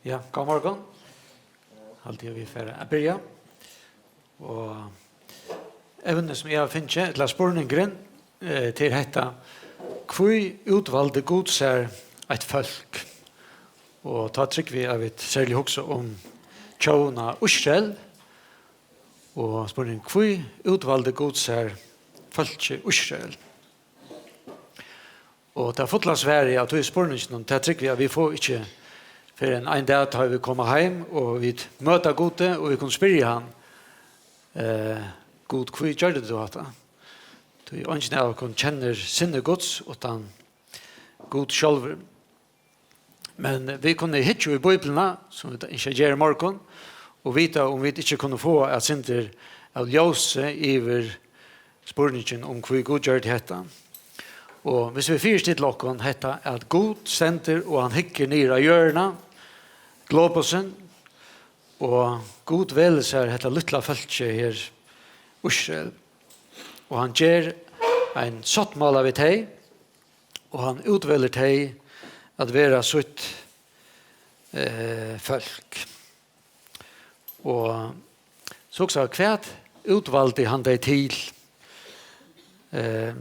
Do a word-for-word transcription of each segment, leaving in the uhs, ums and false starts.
Ja, góðan morgun. Haldi eg, vit fara at byrja. Og evnið, sum eg havi fingið, ella spurningurin, eh, til hetta: Hví útvaldi Gud sær eitt fólk? Og tá trúgvi eg, at vit serliga hugsa um tjóðin á Ísrael. Og spurning: Hví útvaldi Gud sær fólkið Ísrael? Og tað fulla svarið av tí spurninginum, tað trúgvi eg, at vit fáa ikki fyrr enn ein dag, tá vit koma heim, og vit møta Gudi, og vit kunnu spyrja hann, eh, Gud, hví gjørdi tú hatta? Tí eingin av okkum kennir sinni Guds uttan Gud sjálvur. Men vit kunnu hyggja í Bíbliuna, sum vit ynskja at gera í morgun, og vita, um vit ikki kunnu fáa eitt sindur av ljósi yvir spurningin um, hví Gud gjørdi hetta. Og hvis vit fyristilla okkum hetta, at Gud stendur og hann hyggur niður á jørðina, globusin, og Gud velur sær hetta lítla fólkið her, Ísrael, og hann ger ein sáttmála við tey, og hann útvelur tey at vera sítt, eh, fólk. Og so hugsa, hvat útvaldi hann tey til? Eh,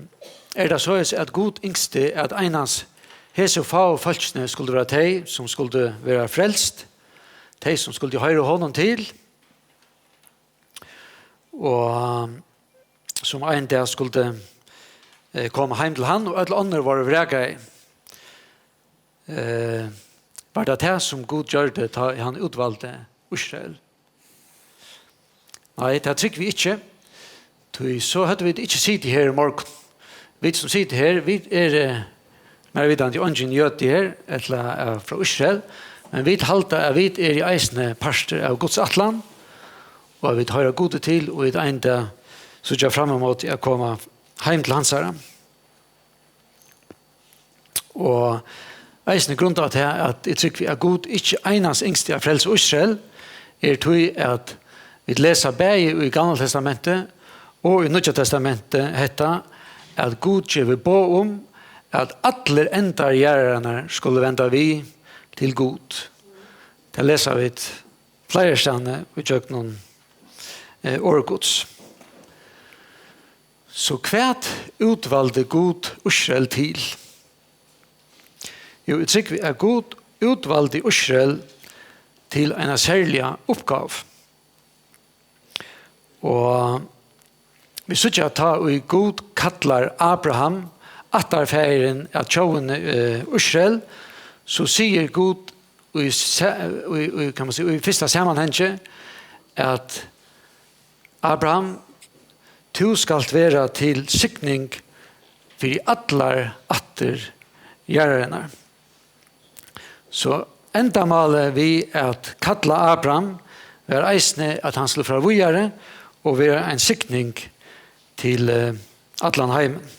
er tað soleiðis, at Gud ynskti, at einans hesi fáu fólkini skuldu vera tey, sum skuldu vera frelst, tey, sum skuldu hoyra honum til, og sum ein dag skuldu, eh, koma heim til hann, og øll onnur vóru vrakaði? Eh, var tað tað, sum Gud gjørdi, tá hann útvaldi Ísrael? Nei, tað trúgvi vit ikki, tí so høvdu vit ikki sitið her í morgun. Vit, sum sita her, vit eru, eh, mær vitandi, eingin jødi her, ella, eh, frá Ísrael, men vit halda, at vit eru eisini partur av Guds ætlan, og at vit hoyra Gudi til, og vit ein dag síggja fram ímóti at koma heim til hansara. Og eisini grundað á tað, at eg trúgvi, at Gud ikki einans ynskti at frelsa Ísrael, er tí, at vit lesa bæði í Gamla Testamenti og í Nýggja Testamenti hetta, at Gud gevur boð um, at allir endar jarðarinnar skulu venda við til Gud. Tað lesa vit fleiri staðni í gjøgnum, eh, orð Guds. So hvat útvaldi Gud Ísrael til? Jú, eg trúgvi, at Gud útvaldi Ísrael til eina serliga uppgávu. Og vit síggja, at tá ið Gud kallar Abraham, ættarfaðirin av tjóðini, eh, Ísrael, so sigur Gud í sa-, í, í, kann man siga, í fyrsta samanhangi, at Abraham, tú skalt vera til signing fyri allar ættir jarðarinnar. So endamálið við at kalla Abraham var eisini, at hann skuldi fara víðari og vera ein signing til, eh, allan heimin.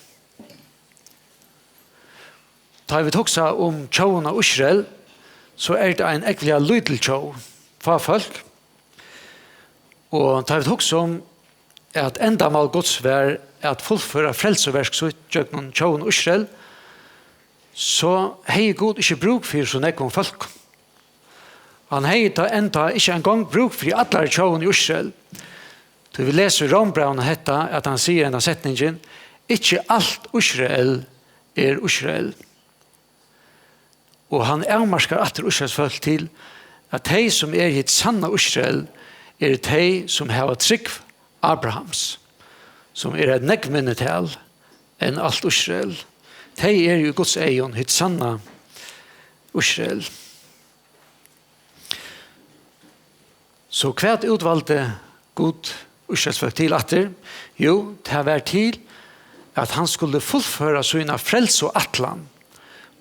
Tá vit hugsa um tjóðin av Ísrael, so er tað ein ógvuliga lítil tjóð, fá fólk. Og tá vit hugsa um, at endamál Guds var at fullføra frelsuverk sítt gjøgnum tjóðin Ísrael, so hevði Gud ikki brúk fyri so nógvum fólkum. Hann hevði tá enntá ikki eingong brúk fyri allari tjóðini í Ísrael. Tí vit lesa í Rómbrævinum hetta, at hann sigur henda setningin: Ikki alt Ísrael er Ísrael. Og hann avmarkar aftur Ísraels fólk til, at tey, sum er hitt sanna Ísrael, eru tey, sum hava trúgv Abrahams, sum er eitt nógv minni tal enn alt Ísrael. Tey eru í Guds eygum hitt sanna Ísrael. So hvat útvaldi Gud Ísraels fólk til aftur? Jú, tað var til, at hann skuldi fullføra sína frelsuætlan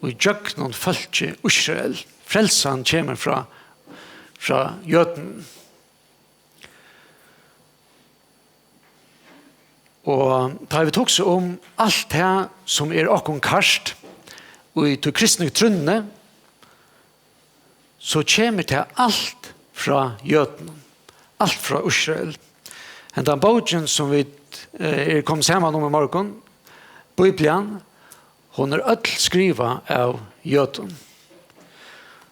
í gjøgnum fólkið Ísrael. Frelsan kemur frá, frá jødum. Og tá vit hugsa um alt tað, sum er okkum kært í tí kristnu trúnni, so kemur tað alt frá jødunum, alt frá Ísrael. Hendan bókin, sum vit, eh, eru komin saman um í morgun, Biblian, hon er øll skrivað av jødum.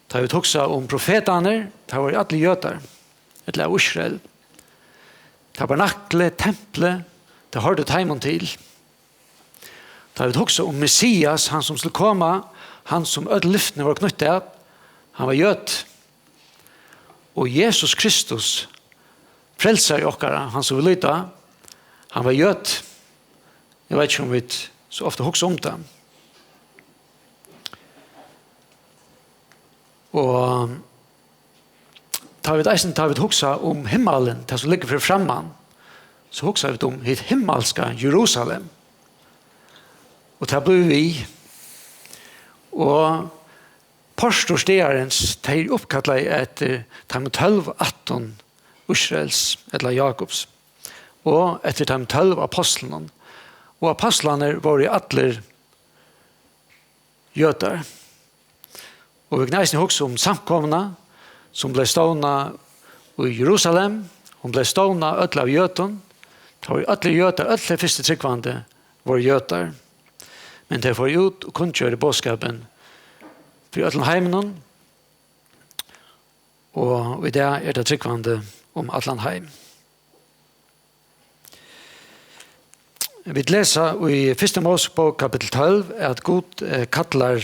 Tá vit hugsa um profetarnar, teir vóru allir jødar, ella av Ísrael. Tabernaklið, templið, tað hoyrdi teimum til. Tá vit hugsa um Messias, hann sum skuldi koma, hann sum øll lyftini vóru knýtt at, hann var jødi. Og Jesus Kristus, frelsari okkara, hann sum vit líta á, hann var jødi. Eg veit ikki, um vit so ofta hugsa um tað. Og tá vit eisini, tá vit hugsa um himmalin, tað sum liggur fyri framman, so hugsa vit um hitt himmalska Jerusalem. Og tað blívur við. Og partur staðarins, tey eru uppkallaði eftir teimum tólv ættum Ísraels, ella Jakobs, og eftir teimum tólv ápostlunum. Og ápostlarnir vóru allir jødar. Og vit kunnu eisini hugsa um samkomuna, sum bleiv stovnað í Jerusalem. Hon bleiv stovnað øll av jødum. Tað vóru allir jødar, øll tey fyrstu trúgvandi vóru jødar. Men tey fóru út og kunngjørdu boðskapin fyri øllum heiminum, og í dag er tað trúgvandi um allan heim. Vit lesa í fyrstu Mósebók kapittul tólv, at Gud, eh, kallar,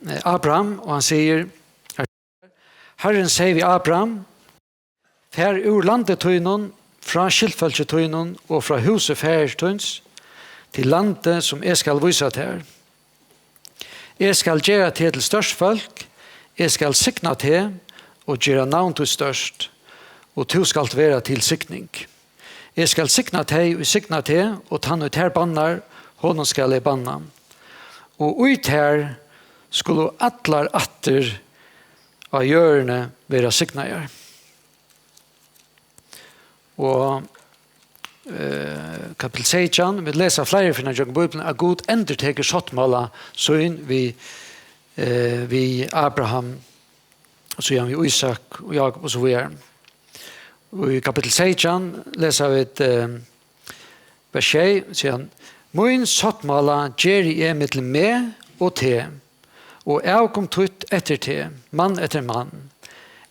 eh, Abraham, og hann sigur, Harrin segði við Abraham, Far úr landi tínum, frá skyldfólki tínum og frá húsi faðirs tíns, til landið, sum eg skal vísa tær. Eg skal gera teg til stórt fólk, eg skal signa teg og gera navn títt stórt, og tú skalt vera til signing. Eg skal signa tey, ið signa teg, og tann, ið tær bannar, honum skal eg banna. Og í tær skulu allar ættir á jørðini vera signaðar. Og, eh, kapittul seytjan, vit lesa fleiri ferðir gjøgnum Bíbliuna, at Gud endurtekur sáttmála sín við, eh, við Abraham, og síðan við Ísak og Jákup og so víðari. Og í kapittul seytjan lesa vit, eh, vers sjey, sigur hann, Mín sáttmála geri eg millum meg og teg, og avkom títt eftir teg, mann eftir mann,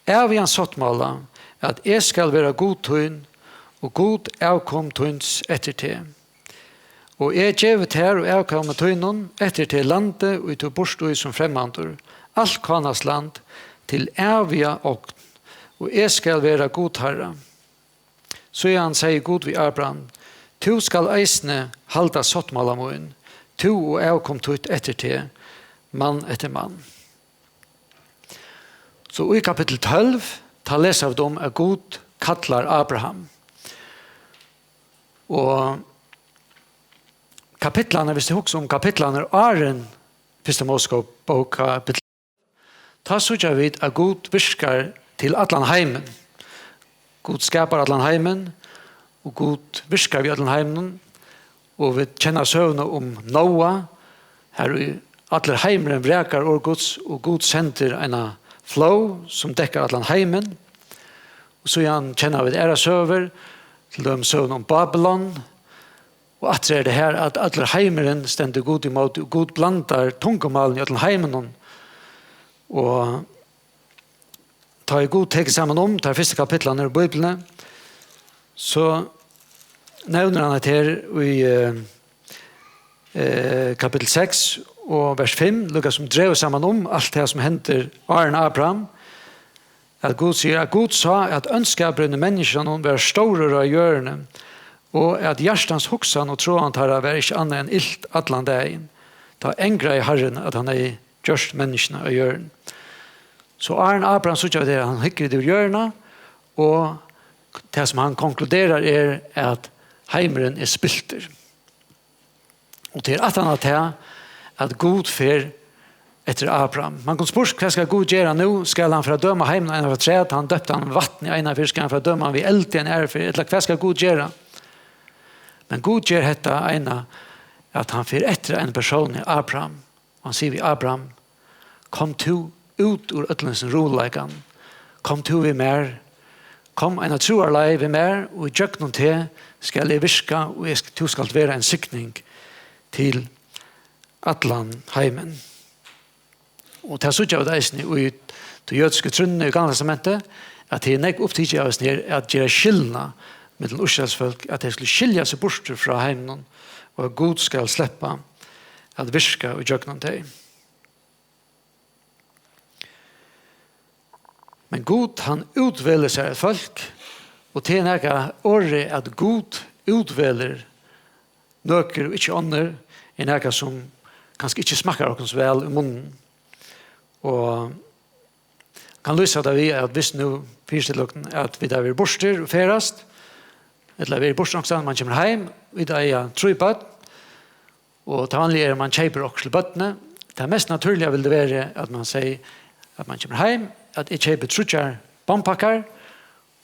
ævigan sáttmála, at eg skal vera Gud tín, og Gud avkom tíns eftir teg. Og eg gevi tær og avkomi tínum eftir teg landið, ið tú býrt í sum fremmandur, alt Kánans land, til æviga ogn, og eg skal vera Gud teirra. Síðan segði Gud við Abraham, Tú skal eisini halda sáttmála mín, tú og avkom títt eftir teg, mann eftir mann. So í kapittul tólv, tá lesa vit um, at Gud kallar Abraham. Og kapitlarnir, viss tú hugsar um kapitlarnir áðrenn fyrsta Mósebók, kapittul Tá síggja vit, at Gud virkar til allan heimin. Gud skapar allan heimin, og Gud virkar við øllum heiminum. Og vit kenna søguna um Noa, har í allur heimurin vrakar orð Guds, og Gud sendir eina flóð, sum dekkar allan heimin. Og síðan kenna vit aðrar søgur, til dømis søguna um Babylon, Og aftur er tað her, at allur heimurin stendur Gud ímóti, og Gud blandar tungumálini í øllum heiminum. Og tá ið Gud tekur saman um tær fyrstu kapitlarnar í Bíbliuni, so nevnir hann hetta her í, eh, eh, kapittul seks og vers fimm, líka sum dregur saman um alt tað sum hendir áðrenn Abraham, at Gud sigur, at Gud sá, at óndskapurin í menniskjunum var stórur á jørðini, og at hjartans hugsan og tráan teirra var ikki annað enn ilt allan dagin. Tá angraði Harrin, at hann hevði gjørt menniskjuna á jørðini. So áðrenn Abraham síggja vit, at hann hyggur yvir jørðina, og tað, sum hann konkluderar, er, at heimurin er spiltur. Og tað er aftan á tað, at Gud fer eftir Abraham. Man kundi spurt, hvat skal Gud gera nú? Skal hann fara at døma heimin eina ferð afturat? Hann døpti hann við vatni eina ferð, skal hann fara at døma hann við eldi eina aðru ferð? Ella hvat skal Gud gera? Men Gud ger hetta eina, at hann fer eftir einum persóni, Abraham. Og hann sigur við Abraham, Kom tú út úr øllum hesum ruðuleikan. Kom tú við mær. Kom eina trúarleið við mær, og ígjøgnum teg skal eg virka, og eg sk-, tú skalt vera ein signing til allan heimin. Og tað síggja vit eisini í tí jødisku trúnni í Gamla Testamenti, at tað er nógv upptikið av hesum her, at gera skilnað millum Ísraelsfólk, at tey skulu skilja seg burtur frá heiminum, og at Gud skal sleppa at virka í gjøgnum tey. Men Gud, hann útvelur sær eitt fólk, og tað er nakað orðið, at Gud útvelur nøkur og ikki onnur, er nakað, sum kanska ikki smakkar okkum so væl í munnin. Og kann lýsa tað við, at viss nú, fyristilla okkum, at vit hava verið burtur og ferðast, ella verið burtur onkustaðni, man kemur heim, vit eiga trý børn, og tað vanliga er, at man keypir okkurt til børnini. Tað mest natúrliga vildi verið, at man segði, at man kemur heim, at eg keypi tríggjar bommbakkar,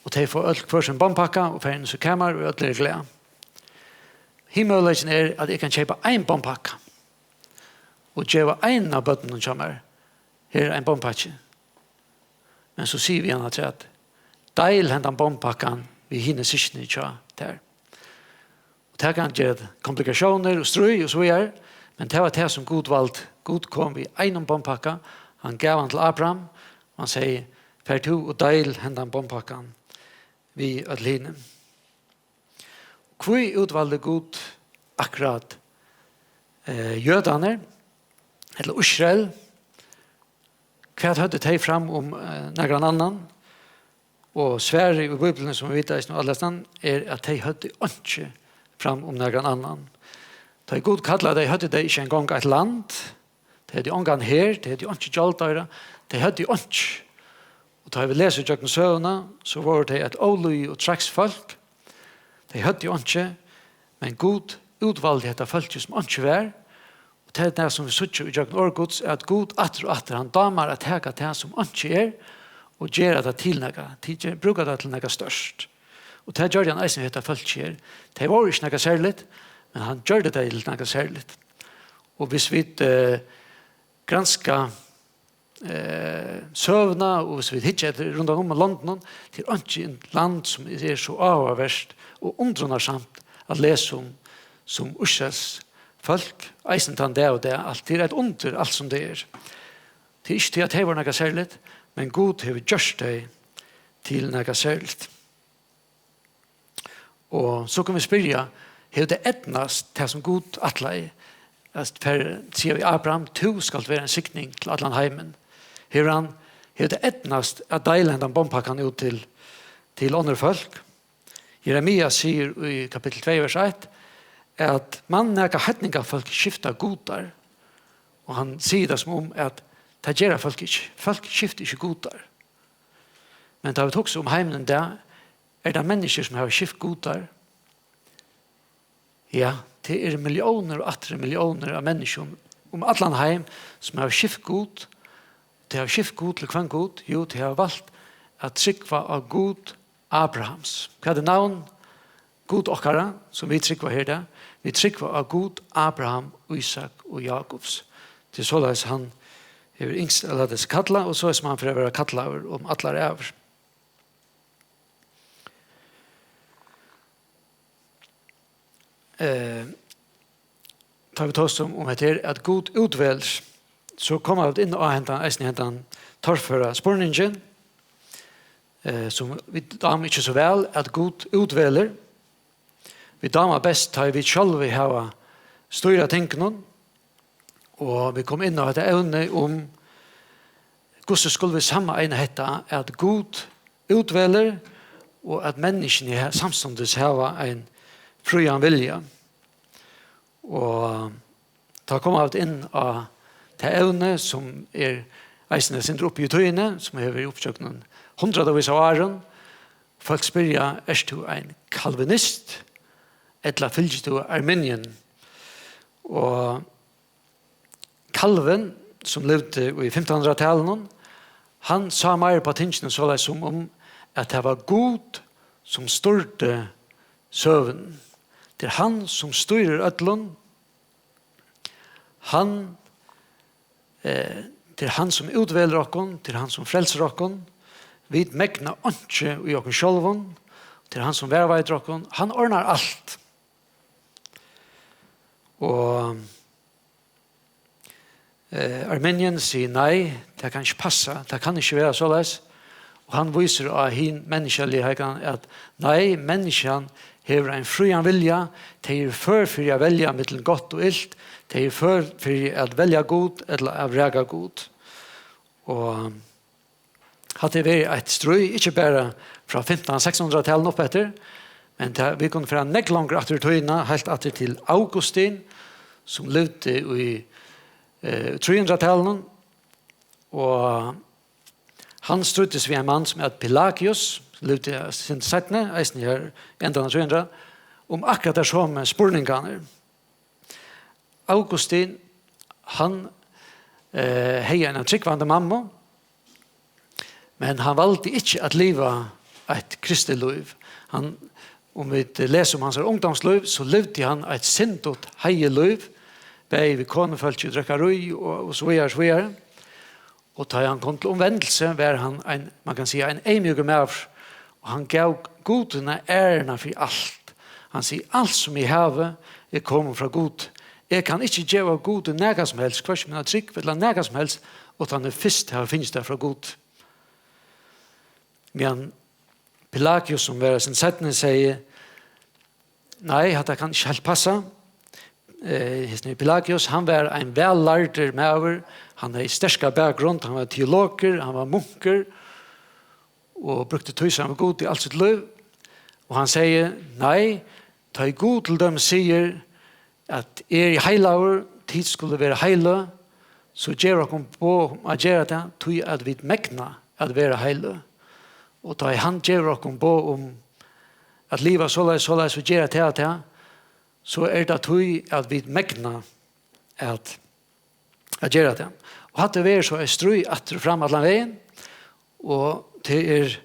og tey fáa øll hvør sín bommpakka og fara inn í sítt kamar, og øll eru glað. Hin møguleikin er, at eg kann keypa ein bommpakka og geva ein av børnunum hjá mær. Her er ein bommpakki. Men so sigi eg við hann afturat: Deil hendan bommpakkan við hini systkini hjá tær. Og tað kann gera komplikatiónir og stríð og so víðari, men tað var tað, sum Gud valdi. Gud kom við einum bommpakka, hann gav hann til Abraham, og hann segði: Far tú og deil hendan bommpakkan við øll hini. Hví útvaldi Gud akkurát, eh, jødarnar, ella Ísrael? Hvat høvdu tey fram um, eh, nakran annan? Og svarið í Bíbliuni, sum vit vita eisini allastaðni, er, at tey høvdu einki fram um nakran annan. Tá ið Gud kallaði tey, høvdu tey ikki eingong eitt land, tey høvdu ongan her, tey høvdu einki gjald at gera, tey høvdu einki. Og tá vit lesa gjøgnum søguna, so vóru tey eitt ólýðið og treikt fólk. Tey høvdu einki, men Gud útvaldi hetta fólkið, sum einki var. Og tað er tað, sum vit síggja í gjøgnum orð Guds, at Gud aftur og aftur, hann dámar at taka tað, sum einki er, og gera tað til nakað, til, ger-, brúka tað til nakað stórt. Og tað gjørdi hann eisini við hetta fólkið her. Tey vóru ikki nakað serligt, men hann gjørdi tey til nakað serligt. Og hvis vit, eh, granska, eh, søguna, og hvis vit hyggja eftir rundan um í londunum, tað er einki land, sum er so áhugavert og undrunarsamt at lesa um, sum Ísraels fólk, eisini tann dag og dag, alt, tað er eitt undur, alt sum tað er. Tað er ikki tí, at tey vóru nakað serligt, men Gud hevur gjørt tey til nakað serligt. Og so kunnu vit spyrja, hevur tað eydnast, tað sum Gud ætlaði, at fer-, siga við Abraham: Tú skalt vera ein signing til allan heimin? Hevur hann, hevur tað eydnast at deila hendan bommpakkan út til, til onnur fólk? Jeremias sigur í kapittul tvey, vers eitt, at man nakað heidningafólk skifta gudar, og hann sigur tað sum um, at tað gera fólk ikki. Fólk skifta ikki gudar. Men tá vit hugsa um heimin í dag, er tað menniskjur, sum hava skift gudar? Ja, tað eru milliónir og aftur milliónir av menniskjum um allan heim, sum hava skift Gud. Tey hava skift Gud til hvønn Gud? Jú, tey hava valt at trúgva á Gud Abrahams. Hvat er navn Gud okkara, sum vit trúgva her í dag? Vit trúgva á Gud Abraham, Ísak og Jakobs. Tað er soleiðis, hann hevur ynskt at lata seg kalla, og soleiðis, sum hann fer at vera kallaður um allar ævir. Eh, tá vit tosa um, um hetta her, at Gud útvelur, so koma vit inn á hendan, eisini hendan torføra spurningin, eh, sum vit dáma ikki so væl, at Gud útvelur. Vit dáma best, tá ið vit sjálvi hava stýr á tingunum, og vit koma inn á hetta evni um, hvussu skulu vit sameina hetta, at Gud útvelur, og at menniskjuni ha-, samstundis hava ein frían vilja. Og tá koma vit inn á tað evni, sum er eisini eitt sindur uppi í tíðini, sum hevur verið uppi gjøgnum hundraðavís av árum. Fólk spyrja: Ert tú ein kalvinist, ella fylgir tú Arminian? Og Calvin, sum livdi í fimtanhundraðtalinum, hann sá meir upp á tingini soleiðis sum um, at tað var Gud, sum stýrdi søguni. Tað er hann, sum stýrir øllum. Hann, eh, tað er hann, sum útvelur okkum, tað er hann, sum frelsir okkum. Vit megna einki í okkum sjálvum. Tað er hann, sum varðveitir okkum. Hann ordnar alt. Og Eh, Arminian sigur: "Nei, tað kann ikki passa, tað kann ikki vera soleiðis." Og hann vísir á hin menniskjaligleikan, at nei, menniskjan hevur ein frían vilja, tey eru før fyri at velja millum gott og ilt, tey eru før fyri at velja Gud ella at vraka Gud. Og hatta hevur verið eitt stríð, ikki bara frá fimtan, seks hundrað-talinum upp eftir, men tað, vit kunnu fara nógv longur aftur í tíðina, heilt aftur til Augustin, sum livdi í, eh, trý hundrað-talinum, og hann stríddist við ein mann sum æt Pelagius, sum livdi eitt sindur seinni, eisini her í endan av trý hundrað, um akkurát teir somu spurningarnar. Augustin, hann, eh, hevði eina trúgvandi mammu, men hann valdi ikki at liva eitt kristið lív. Hann, um vit lesa um hansara ungdómslív, so livdi hann eitt syndugt heiðalív, bæði við konufólki og drekkarí og, og so víðari, so víðari. Og tá hann kom til umvendelse, var hann ein, man kann siga, ein eyðmjúkur maður, og hann gav Gudinum æruna fyri alt. Hann sigur: "Alt sum eg havi, er komið frá Gud. Eg kann ikki geva Gudi nakað sum helst, hvørki mína trúgv ella nakað sum helst, uttan eg fyrst havi fingið tað frá Gud." Men Pelagius, sum var sum seinni, segði: "Nei, hatta kann ikki heilt passa." Eh, hesin Pelagius, hann var ein vællærdur maður, hann hevði sterka bakgrund, hann var teologur, hann var munkur og brúkti tíð saman við Gud í alt sítt lív. Og hann segði: "Nei, tá ið Gud til dømis sigur, at eg eri heilagur, tit skulu vera heiløg, so gevur okkum boð um at gera tað, tí at vit megna at vera heiløg." Og tá ið hann gevur okkum boð um at liva soleiðis, soleiðis og gera tað og tað, so er tað tí, at vit megna at, at gera tað. Og hatta verður so eitt stríð aftur og fram allan vegin, og tað er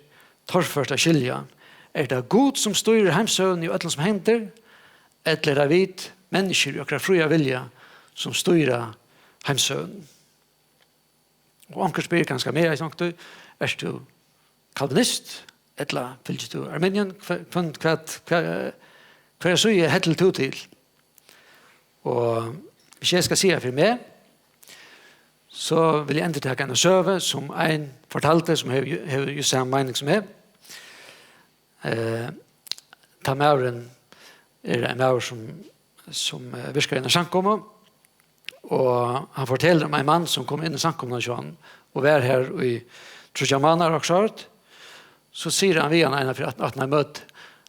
torført at skilja. Er tað Gud, sum stýrir heimssøguni og øllum, sum hendir, ella er tað vit, menniskjur í okkara fría vilja, sum stýra heimssøguni? Og onkur spyr kanska meg, eg, ert tú kalvinist, ella fylgir tú Arminian? Hva-, hvønn, hvat, hva-, hvørja síðu hellir tú til? Og hvis eg skal siga fyri meg, so vil eg endurtaka eina søgu, sum ein fortaldi, sum hevur, hevur júst sama meining sum eg. Eh, tann maðurin er ein maður, sum, sum, eh, virkar í eini samkomu, og hann fortelur um ein mann, sum kom inn í samkomuna hjá honum og var har í tríggjar mánaðar, okkurt. So sigur hann við hann eina ferð aftan, aftan á møtið,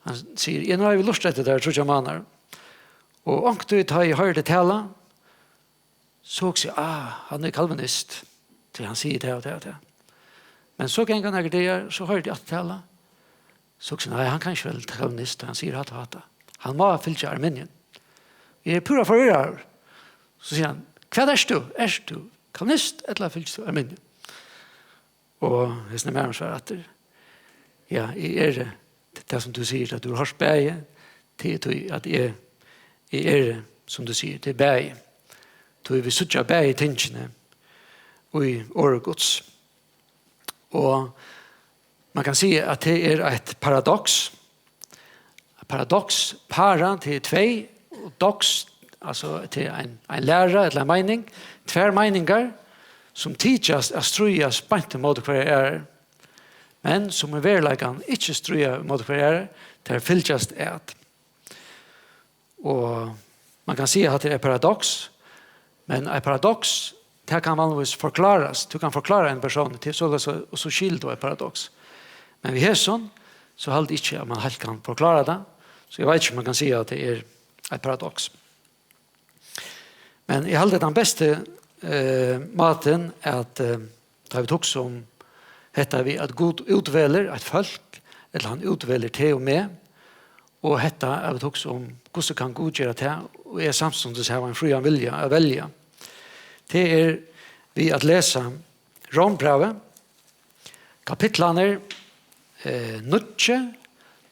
hann sigur: "Eg, nú havi eg lurtað eftir tær í tríggjar mánaðar, og onkuntíð, tá eg hoyri teg tala, so hugsi eg: 'Ah, hann er kalvinist, tí hann sigur tað og tað og tað.' Men so ganga nakrir dagar, so hoyri eg teg aftur tala, so hugsi eg: 'Nei, hann kann ikki vera kalvinist, hann sigur hatta og hatta. Hann má fylgja Arminian.' Eg eri púra forvirraður. So sigur hann: 'Hvat ert tú? Ert tú kalvinist, ella fylgir tú Arminian?' Og hesin maðurin svarar aftur: 'Ja, eg eri tað, sum tú sigur, at tú hevur hoyrt bæði, tað er tí, at eg, eg eri, sum tú sigur, tað er bæði. Tí vit síggja bæði tingini í orði Guds.'" Og man kann siga, at tað er eitt paradoks. Paradoks, para, tað er tvey, og doks, altso, tað er ein, ein læra ella ein meining. Tvær meiningar, sum tykjast at stríðast beint ímóti hvørjari aðrari, men sum í veruleikanum ikki stríða ímóti hvørjari aðrari, tær fylgjast at. Og man kann siga, at hatta er eitt paradoks, men eitt paradoks, tað kann vanligvis forklarast. Tú kann forklára ein persón, tað er soleiðis, og, og so skilir tú eitt paradoks. Men við hesum, so haldi eg ikki, at man heilt kann forklára tað. So eg veit ikki, um man kann siga, at tað er eitt paradoks. Men eg haldi, at tann besti, eh, mátin at, eh, tá vit hugsa um hetta við, at Gud útvelur eitt fólk, ella hann útvelur teg og meg, og hetta at vit hugsa um, hvussu kann Gud gera tað, og eg samstundis hava ein frían vilja at velja. Tað er við at lesa Rómbrævið, kapitlarnir, eh, níggju,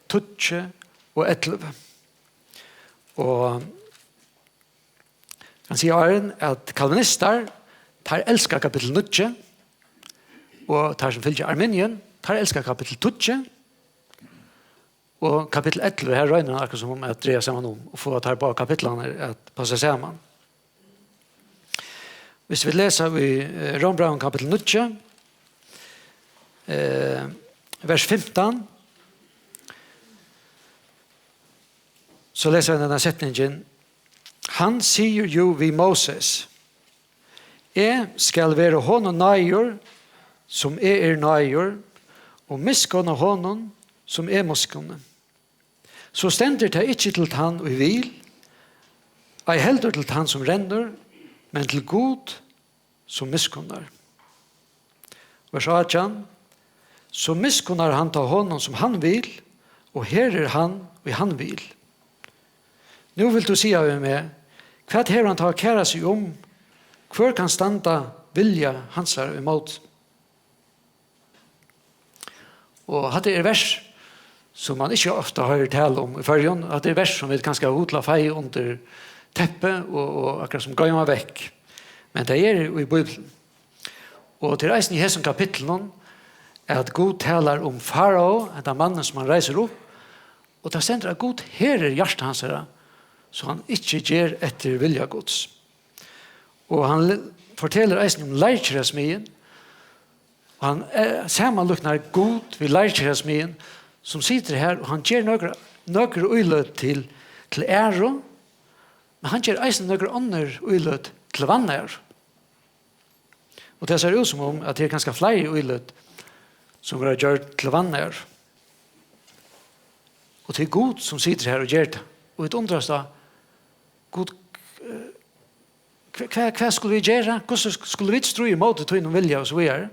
tíggju og ellivu. Og kann siga áðrenn, at kalvinistar, teir elska kapitul níggju, og teir, sum fylgja Arminian, teir elska kapitul tíggju, og kapitul ellivu, her roynir hann akkurát sum um at draga saman um og fáa teir báðar kapitlarnar at passa saman. Hvis vit lesa í, eh, Rómbrævinum kapittul níggju, eh, vers fimtan, so lesa vit henda setningin: Hann sigur jú við Móses: Eg skal vera honum náðigur, sum eg eri náðigur, og miskunna honum, sum eg miskunni. So stendur tað ikki til tann, ið vil, ei heldur til tann, sum rennur, men til Gud, sum miskunnar. Vers átjan: So miskunnar hann tá honum, sum hann vil, og herir hann, ið hann vil. Nú vilt tú siga við meg: Hvat hevur hann tá at kæra seg um? Hvør kann standa vilja hansara ímóti? Og hatta er vers, sum man ikki ofta hoyrir tala um í Føroyum. Hatta er vers, sum vit kanska hava hug til at feiga undir teppið og, og akkurát sum goyma vekk. Men tað er í Bíbliuni. Og tað er eisini í hesum kapitlinum, at Gud talar um Farao, hendan mannin, sum hann reisir upp, og tað stendur, at Gud herir hjarta hansara, so hann ikki ger eftir vilja Guds. Og hann le-, fortelur eisini um leirkerasmiðin, og hann, eh, samanlíknar Gud við leirkerasmiðin, sum situr her, og hann ger nøkur, nøkur íløt til, til æru, men hann ger eisini nøkur onnur íløt til vanæru. Og tað sær út, sum um at tað er kanska fleiri íløt, sum verða gjørd til vanæru. Og tað er Gud, sum situr her og ger tað. Og vit undrast á, Gud, eh, hva, hva, hvat skulu vit gera? Hvussu sk-, skulu vit stríða ímóti tínum vilja og so víðari?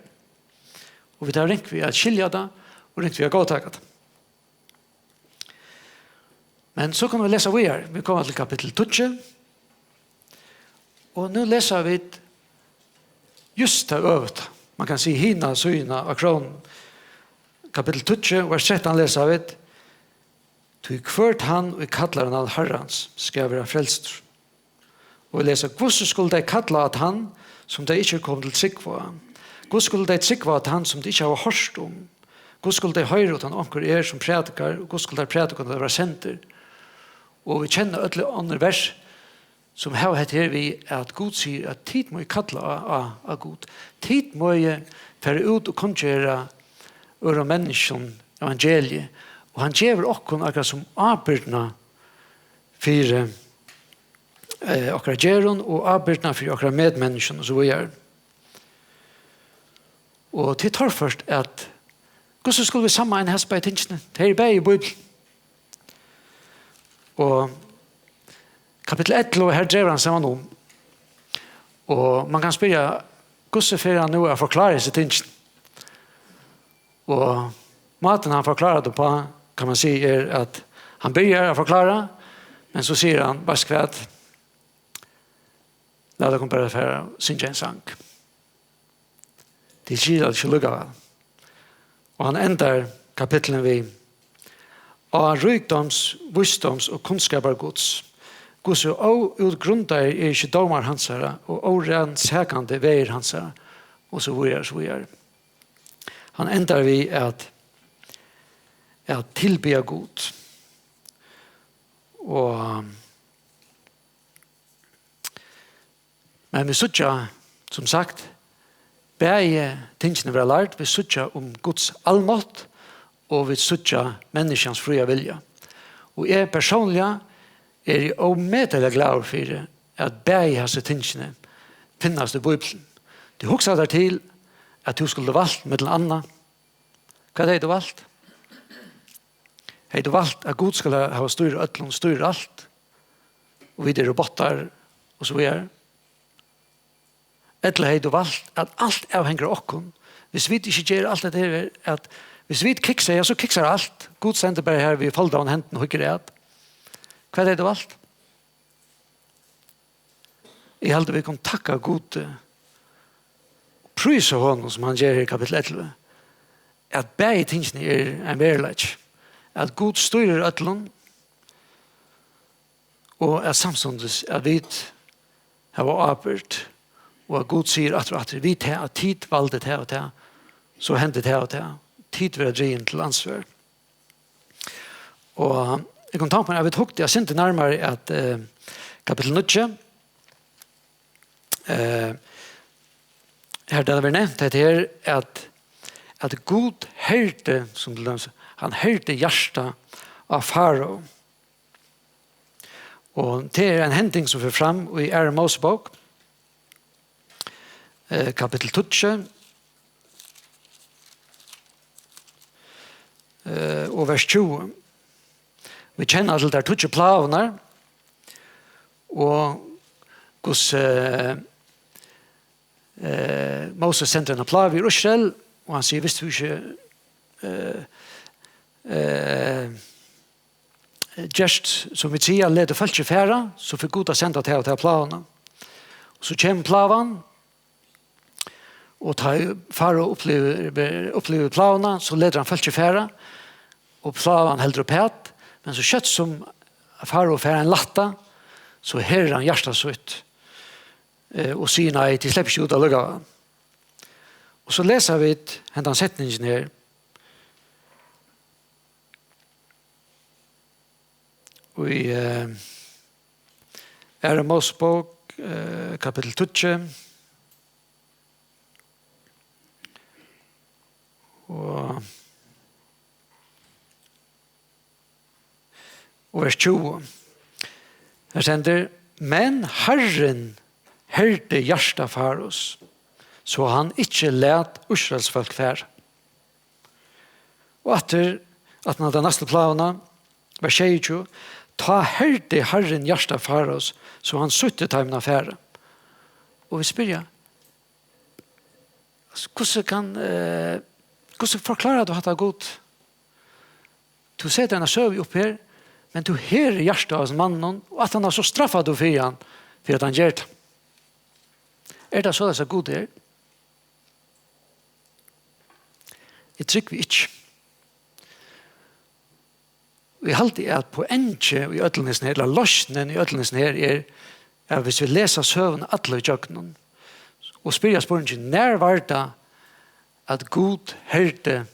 Og vit hava ringt við at skilja tað, og ringt við at góðtaka tað. Men so kunnu vit lesa víðari. Vit koma til kapittul tíggju. Og nú lesa vit júst tað øvuta. Man kann siga hina síðuna av krónuni. Kapittul tíggju, vers trettan lesa vit: Tí hvørt hann, ið kallar á navn Harrans, skal vera frelstur. Og vit lesa: Hvussu skulu tey kalla á tann, sum tey ikki eru komin til trúgv á? Hvussu skulu tey trúgva á tann, sum tey ikki hava hoyrt um? Hvussu skulu tey hoyra, uttan onkur er, sum prædikar? Og hvussu skulu teir prædika, uttan teir verða sendir? Og vit kenna øll onnur vers, sum hava hetta her við, at Gud sigur, at tit mugu kalla á, á, á Gud. Tit mugu fara út og kunngera øðrum menniskjum evangeliið. Og hann gevur okkum akkurát sum ábyrgdina fyri, eh, okkara gerðum og ábyrgdina fyri okkara medmenniskjum og so víðari. Og tað er torført at, hvussu skulu vit sameina hesi bæði tingini? Tað er bæði í Bíbliuni. Og kapittul ellivu, her dregur hann saman um. Og man kann spyrja, hvussu fer hann nú at forklára hesi tingini? Og mátin hann forklárar tað uppá, kann man siga, er, at hann byrjar at forklára, men so sigur hann: Veitst hvat? Lat okkum bara fara at syngja ein sang. Tað skilar ikki líkavæl. Og hann endar kapitlið við: Á ríkdoms, vísdoms og kunnskapar Guds, hvussu óútgrundaðir eru ikki dómar hansara, og órannsakandi vegir hansara, og so víðari, so víðari. Hann endar við at, at tilbiðja Gud. Og, men vit síggja, sum sagt, bæði tingini verða lærd. Vit síggja um Guds almátt, og vit síggja menniskjans fría vilja. Og eg persónliga eri ómetaliga glaður fyri, at bæði hasi tingini finnast í Bíbliuni. Tú hugsar tær til, at tú skuldi valt millum annað. Hvat hevði tú valt? Hevði tú valt, at Gud skal ha-, hava stýr á øllum, stýr alt, og vit eru bottar, og so víðari? Ella hevði tú valt, at alt avhongur av okkum? Hvis vit ikki gera alt hetta her, at hvis vit kiksa, ja, so kiksar alt. Gud stendur bara her við foldaðum hendum og hyggur at. Hvat hevði tú valt? Eg haldi, vit kunnu takka Gudi og prísa honum, sum hann ger her í kapittul ellivu, at bæði tingini er ein veruleiki, at Gud stýrir øllum, og at samstundis at vit hava ábyrgd, og at Gud sigur aftur og aftur: Við tað, at tit valdu tað og tað, so hendi tað og tað. Tit verða drigin til ansvar. Og eg kom tann uppá, at vit hugdu eitt sindur nærmari at, eh, kapittul níggju. Eh, Her, tað verður nevnt hetta her, at, at Gud herdi, sum til dømis, hann herdi hjartað á Farao. Og tað er ein hending, sum fer fram í Aðru Mósebók, eh, kapittul tíggju, eh, og vers tjúgu. Vit kenna til tær tíggju plágurnar, og hvussu, eh, eh, Moses sendir eina plágu yvir Ísrael, og hann sigur, "Viss tú ikki, eh, eh, gert sum vit siga, letur fólkið fara, so fer Gud at senda tær og tær pláguna." Og so kemur plágan, og tá ið Farao upplivir, upplivir pláguna, so letur hann fólkið fara, og plágan heldur uppat, men so skjótt sum Farao fær ein lætta, so herðir hann hjarta sítt, eh, og sigur: "Nei, tit sleppa ikki út allíkavæl." Og so lesa vit hendan setningin her í, eh, Aðru Mósebók, eh, kapittul tíggju. Og, og vers tjúgu. Her stendur: "Men Harrin herdi hjarta Faraos, so hann ikki læt Ísraels fólk fara." Og aftur, aftan á ta næstu pláguna, vers sjeyogtjúgu: "Tá herdi Harrin hjarta Faraos, so hann sýtti teimum at fara." Og vit spyrja, hvussu kann, eh, hvussu forklárar tú hatta, Gud? Tú setur eina søgu upp her, men tú herðir hjartað á hasum manninum, og aftaná so straffar tú fyri hann, fyri at hann ger tað. Er tað soleiðis, at Gud er? Eg trúgvi ikki. Og eg haldi, at poengið í øllum hesum her, ella loysnin í øllum hesum her, er, at viss vit lesa søguna alla ígjøgnum, og spyrja spurningin: "Nær var tað, at Gud herdi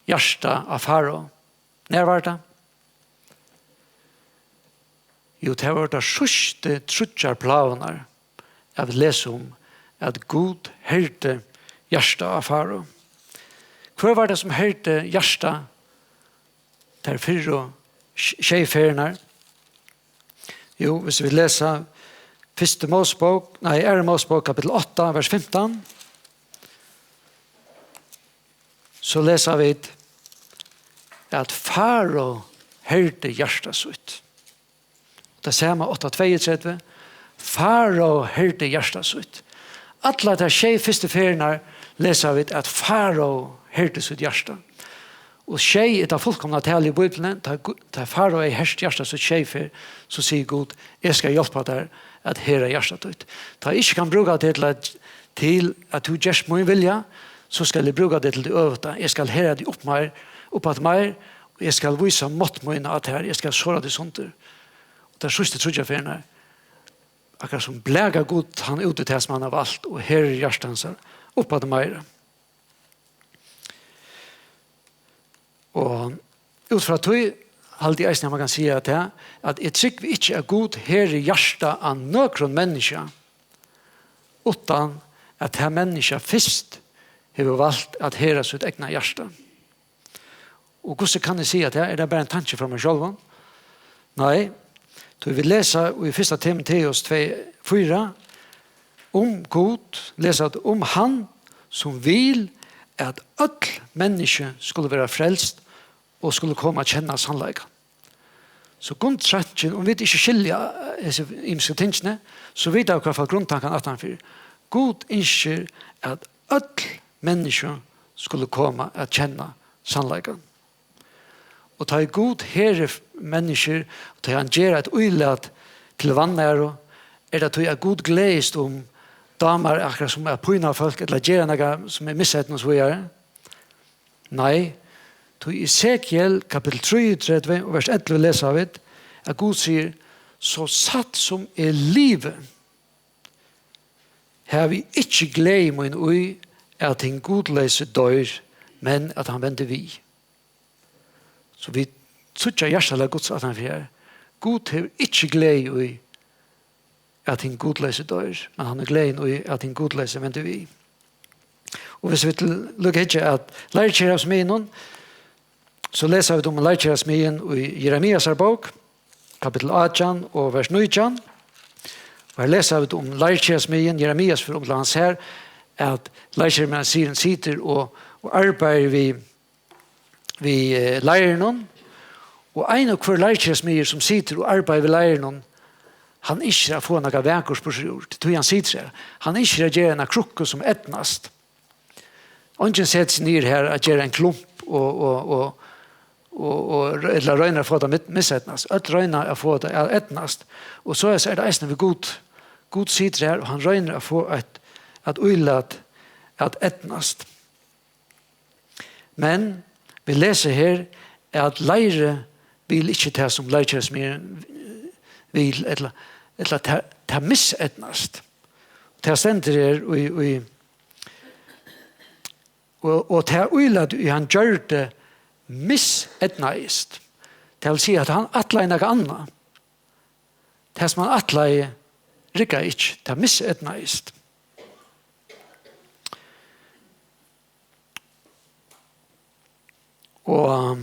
hjartað á Farao?" Nær var tað? Jú, tað var tær síðstu tríggjar plágurnar, at vit lesa um, at Gud herdi hjartað á Farao. Hvør var tað, sum herdi hjartað tær fyrru sj-, sjey ferðirnar? Jú, viss vit lesa Fyrstu Mósebók, nei, Aðru Mósebók, kapittul átta, vers fimtan, so lesa vit, at Farao herdi hjarta sítt. Tað sama, átta tveyogtretivu: "Farao herdi hjarta sítt." Allar tær sjey fyrstu ferðirnar lesa vit, at Farao herdi sítt hjarta. Og sjey er tað fullkomna talið í Bíbliuni. Tá Gu-, tá Farao hevði hert hjarta sítt sjey ferð, so sigur Gud: "Eg skal hjálpa tær at herða hjarta títt." Tá eg ikki kann brúka teg til at, til at tú gerst mín vilja, so skal eg brúka teg til tað øvuta. Eg skal herða teg upp meir, upp at meir, og eg skal vísa mátt mín á tær, eg skal sára teg sundur. Og tær síðstu tríggjar ferðirnar, akkurát sum blakar Gud hann út í tað, sum hann hevur valt, og herðir hjarta hansara upp at meira. Og út frá tí haldi eg eisini, at man kann siga tað, at eg trúgvi ikki, at Gud herðir hjartað á nøkrum menniskja, uttan at tað menniskja fyrst hevur valt at herða sítt egna hjarta. Og hvussu kann eg siga tað? Er tað bara ein tanki frá mær sjálvum? Nei, tí vit lesa í fyrsta Timoteus tvey fýra um Gud, lesa at um hann, sum vil, at øll menniskju skulu vera frelst og skulu koma at kenna sannleikan. So grundtankin, um vit ikki skilja, eh, hesi ymisku tingini, so vita vit í hvørt fall grundtankan aftanfyri. Gud ynskir, at øll menniskju skulu koma at kenna sannleikan. Og tá ið Gud herðir menniskjur, og tá ið hann ger eitt ílat til vanæru, er tað tí, at Gud gleðist um, dámar akkurát sum at pína fólk, ella gera nakað sum er miseydnað og so víðari? Nei, tí í Esekiel kapittul trýogtretivu og vers ellivu lesa vit, at Gud sigur: "So satt sum eg livi, havi ikki gleði mín í, at hin gudleysi doyr, men at hann vendir við." So vit síggja hjartalag Guds aftan fyri her. Gud hevur ikki gleði í, at hin gudleysi doyr, men hann hevur gleði í, at hin gudleysi vendir við. Og hvis vit til lukka hyggja at lærkærasmiðjunum, so lesa vit um lærkærasmiðjun í Jeremiasar bók, kapittul átjan og vers nítjan. Og her lesa vit um lærkærasmiðjun, Jeremias fer um til hans her, at lærkærasmiðjan situr og, og arbeiðir við, við, eh, leirinum, og ein og hvør lærkærasmiður sum situr og arbeiðir við leirinum, hann ynskir at fáa nakað vakurt burtur úr, tí hann situr her. Hann ynskir at gera eina krukku sum eydnast. Eingin setir seg niður her at gera ein klump og, og, og, og, og, ella roynir at fáa tað at miseydnast. Øll royna at fáa tað at eydnast. Og so er, so er tað eisini við Gud. Gud situr her, og hann roynir at fáa eitt, at ílat at eydnast. Men vit lesa her, at leirið vil ikki tað, sum lærkærasmiðurin vil, ella, ella tað, tað miseydnast. Tað stendur her í, í, og, og tað ílat, ið hann gjørdi, miseydnaðist. Tað vil siga, at hann ætlaði nakað annað. Tað, sum hann ætlaði, riggaði ikki. Tað miseydnaðist. Og, um,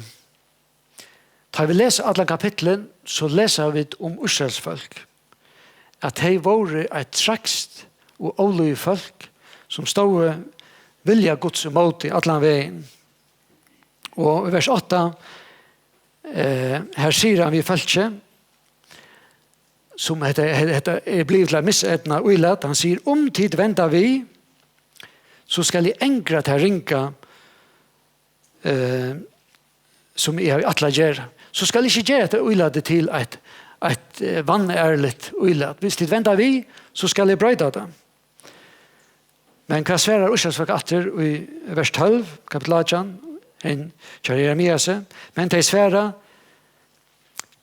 tá vit lesa allan kapittulin, so lesa vit um Ísraelsfólk, at tey vóru eitt trægt og ólýðið fólk, sum stóðu vilja Guds ímóti allan vegin. Og í vers átta, eh, her sigur hann við fólkið, sum hetta, hetta er blivið til eitt miseydnað ílat, hann sigur: "Um tit venda við, so skal eg angra tað ringa, eh, sum eg havi ætlað at gera. So skal eg ikki gera hetta ílatið til eitt, eitt, eh, vanærligt ílat. Hvis tit venda við, so skal eg broyta tað." Men hvat svarar Ísraelsfólk aftur í vers tólv, kapittul átjan, ein hjá Jeremiasi? Men tey svara: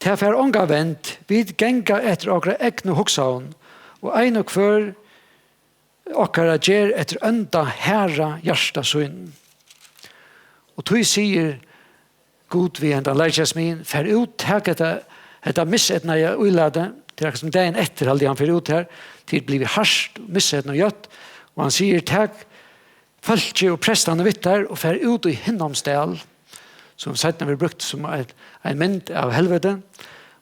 "Tað fær onga vend, vit ganga eftir okra egnu hugsan, og ein og hvør okkara ger eftir ónda harða hjarta sínum." Og tí sigur Gud við hendan lærkærasmiðin: "Far út, tak hetta, hetta miseydnaða ílatið." Tað er akkurát sum dagin eftir, haldi eg, hann fer út her. "Tað er blivið hart, miseydnað og jótt." Og hann sigur: "Tak fólkið og prestarnar við tær og far út í Hinnoms dal", sum seinni verður brúkt sum ein, ein mynd av helviti.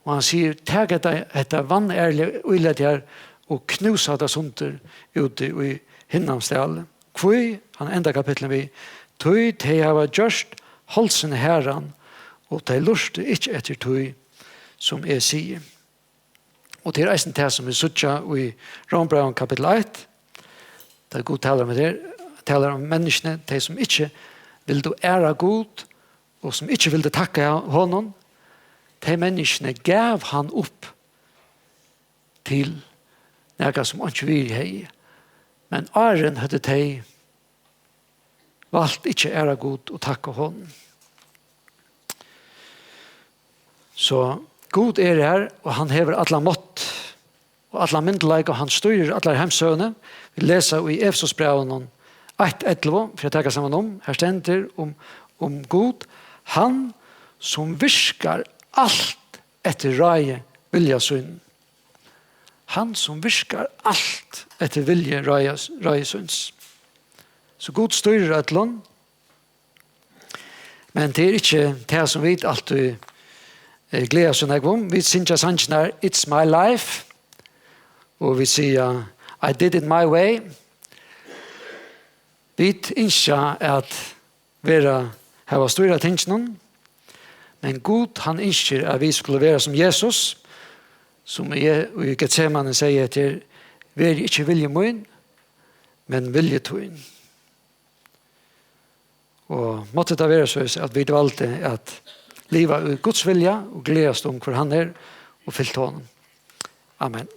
Og hann sigur: "Tak hetta, hetta vanærliga ílatið her og knús tað sundur úti í Hinnoms dal." Hví? Hann endar kapitlinum við: "Tí tey hava gjørt hálsin harðan, og tey lurta ikki eftir tí, sum eg sigi." Og tað er eisini tað, sum vit síggja í Rómbrævinum kapittul eitt, tá Gud talar um hetta her, talar um menniskjuni, tey sum ikki vildu æra Gud, og sum ikki vildu takka honum, tey menniskjuni gav hann upp til nakað, sum einki virði hevði. Men áðrenn høvdu tey valt ikki at æra Gud og takka honum. So Gud er har, og hann hevur allan mátt og allan myndugleika, og hann stýrir allari heimssøguni. Vit lesa í Efesusbrævinum eitt ellivu, fyri at taka saman um, her stendur um, um Gud: "Hann, sum virkar alt eftir ráði vilja sínum." Hann, sum virkar alt eftir vilja ráði, ráði síns. So Gud stýrir øllum, men tað er ikki tað, sum vit altíð, eh, gleða so nógv um. Vit syngja sangirnar "It's my life", og vit siga "I did it my way". Vit ynskja at vera, hava stýr á tingunum, men Gud, hann ynskir, at vit skulu vera sum Jesus, sum í, í Getsemane segði hetta her: "Veri ikki vilji mín, men vilji tín." Og mátti tað vera so, at vit valdu at liva í Guds vilja og gleðast um, hvør hann er, og fylgt honum. Amen.